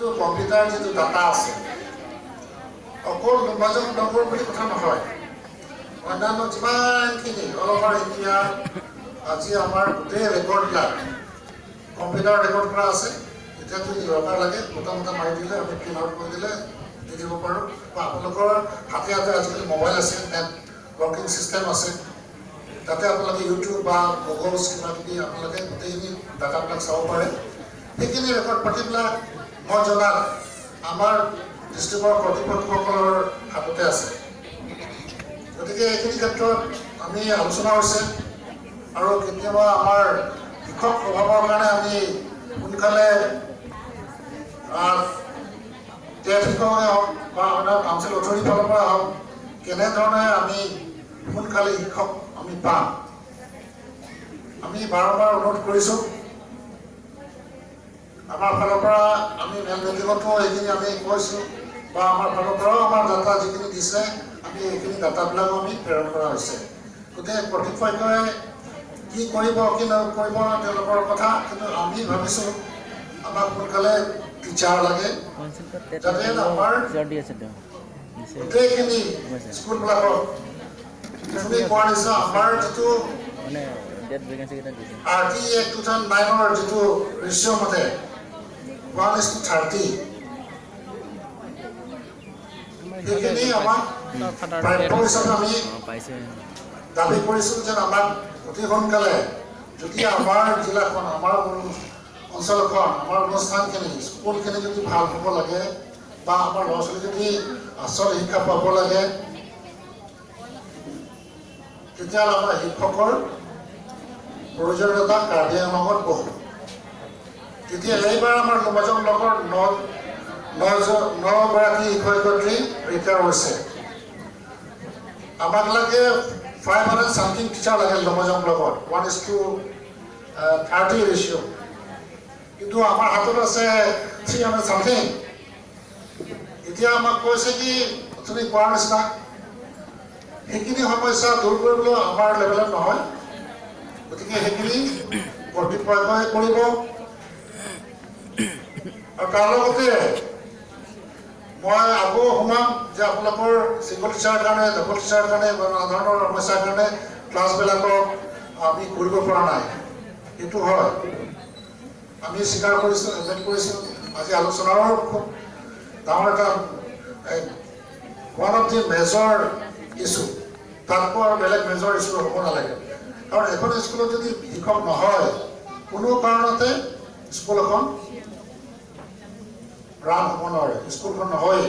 যিটো কম্পিউটাৰ যিটো ডাটা আছে, অকল লুম্বাজং ব্লকৰ বুলি কথা নহয়, অন্যান্য যিমানখিনি অল অভাৰ ইণ্ডিয়া আজি আমাৰ গোটেই ৰেকৰ্ডবিলাক কম্পিউটাৰ ৰেকৰ্ড কৰা আছে। এতিয়া যদি দৰকাৰ লাগে, বুটাম এটা মাৰি দিলে, আমি প্ৰিণ্ট আউট কৰি দিলে দি দিব পাৰোঁ। বা আপোনালোকৰ হাতে হাতে আজিকালি মোবাইল আছে, নেট ৱৰ্কিং ছিষ্টেম আছে, তাতে আপোনালোকে ইউটিউব বা গুগলছ কিবা কিবি আপোনালোকে গোটেইখিনি ডাটাবিলাক চাব পাৰে। সেইখিনি ৰেকৰ্ড পাতিবিলাক মই জনাত আমাৰ ডিষ্ট্ৰিক্টৰ কৰ্তৃপক্ষসকলৰ হাততে আছে। গতিকে এইখিনি ক্ষেত্ৰত আমি আলোচনা হৈছে আৰু কেতিয়াবা আমাৰ শিক্ষক অভাৱৰ কাৰণে আমি সোনকালে টেট শিক্ষকে হওক বা অন্য কাউন্সিল অথৰিটিৰ ফালৰ পৰা হওক, কেনেধৰণে আমি সোনকালে শিক্ষক আমি পাম, আমি বাৰম্বাৰ অনুৰোধ কৰিছোঁ। আমাৰ ফালৰ পৰা আমি মেল মিটিঙতো এইখিনি আমি কৈছোঁ বা আমাৰ ফালৰ পৰাও আমাৰ ডাটা যিখিনি দিছে, আমি এইখিনি ডাটাবিলাকো আমি প্ৰেৰণ কৰা হৈছে। গতিকে কৰ্তৃপক্ষই কি কৰিব, কি নকৰিব, তেওঁলোকৰ কথা। কিন্তু আমি ভাবিছোঁ আমাক সোনকালে টিচাৰ লাগে, যাতে আমাৰ গোটেইখিনি স্কুলবিলাকত তুমি কোৱাৰ নিচিনা আমাৰ যিটো আৰ টি এক্ট 2009ৰ যিটো ৰেচিঅ' মতে 1:30, সেইখিনি আমাক প্ৰাপ্য হিচাপে আমি দাবী কৰিছোঁ যে আমাক অতি সোনকালে যদি আমাৰ জিলাখন, আমাৰ অঞ্চলখন, আমাৰ অনুষ্ঠানখিনি, স্কুলখিনি যদি ভাল হ'ব লাগে বা আমাৰ ল'ৰা ছোৱালী যদি আচল শিক্ষা পাব লাগে, তেতিয়াহ'লে আমাৰ শিক্ষকৰ প্ৰয়োজনীয়তা কাৰ্বি আংলঙত বহুত। তেতিয়া এইবাৰ আমাৰ লুম্বাজং ব্লকৰ নগৰাকী শিক্ষক শিক্ষয়িত্ৰী ৰিটায়াৰ হৈছে। আমাক লাগে 500 চামথিং টিচাৰ লাগে লুম্বাজং ব্লকত, 1:30 ৰেচিঅ'। কিন্তু আমাৰ হাতত আছে 300 চামথিং। এতিয়া আমাক কৈছে কি, তুমি কোৱাৰ নিচিনা সেইখিনি সমস্যা দূৰ কৰিবলৈ আমাৰ লেভেলত নহয়। গতিকে সেইখিনি কৰ্তৃপক্ষই কৰিব। আৰু তাৰ লগতে মই আকৌ সোমাম যে আপোনালোকৰ ছিংগল টিচাৰৰ কাৰণে, ডাবল টিচাৰৰ কাৰণে বা নানা ধৰণৰ সমস্যাৰ কাৰণে ক্লাছবিলাকক আমি কৰিব পৰা নাই। সেইটো হয়, আমি স্বীকাৰ কৰিছোঁ, এডমিট কৰিছোঁ। আজি আলোচনাৰো খুব ডাঙৰ এটা one of the major issue। তাতকৈ আৰু বেলেগ মেজৰ ইছ্যু হ'ব নালাগে। কাৰণ এখন স্কুলত যদি শিক্ষক নহয়, কোনো কাৰণতে স্কুল এখন ৰান হ'ব নোৱাৰে, স্কুলখন নহয়েই,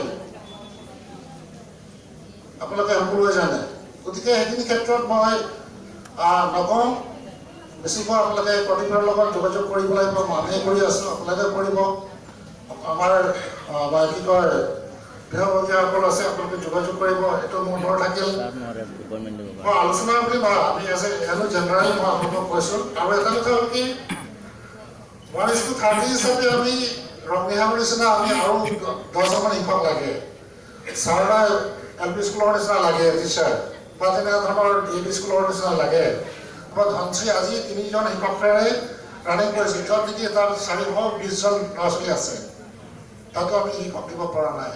আপোনালোকে সকলোৱে জানে। গতিকে সেইখিনি ক্ষেত্ৰত মই নকওঁ বেছিকৈ। আপোনালোকে কৰ্তৃপক্ষৰ লগত যোগাযোগ কৰিব লাগিব। আমিয়ে কৰি আছোঁ, আপোনালোকে কৰিব। আমাৰ বা কি কয়, বিষয়ববীয়াসকল আছে, আপোনালোকে যোগাযোগ কৰিব। এইটো মোৰ অনুৰোধ থাকিল। মই আলোচনা বুলি নহয়, আমি এজ এ জেনেৰেল মই আপোনালোকক কৈছোঁ। আৰু এটা কথা হ'ল কি, 1:30 হিচাপে আমি ৰংনিহামৰ নিচিনা আমি আৰু 10জনমান শিক্ষক লাগে, চাৰদা এল পি স্কুলৰ নিচিনা লাগে টিচাৰ, বা তেনেকুৱা ধৰণৰ ডি এ ভি স্কুলৰ নিচিনা লাগে। বা ধনশ্ৰী আজি তিনিজন শিক্ষকেৰে ৰানিং কৰিছোঁ, য'ত নেকি তাত 420জন ল'ৰা ছোৱালী আছে, তাতো আমি শিক্ষক দিব পৰা নাই।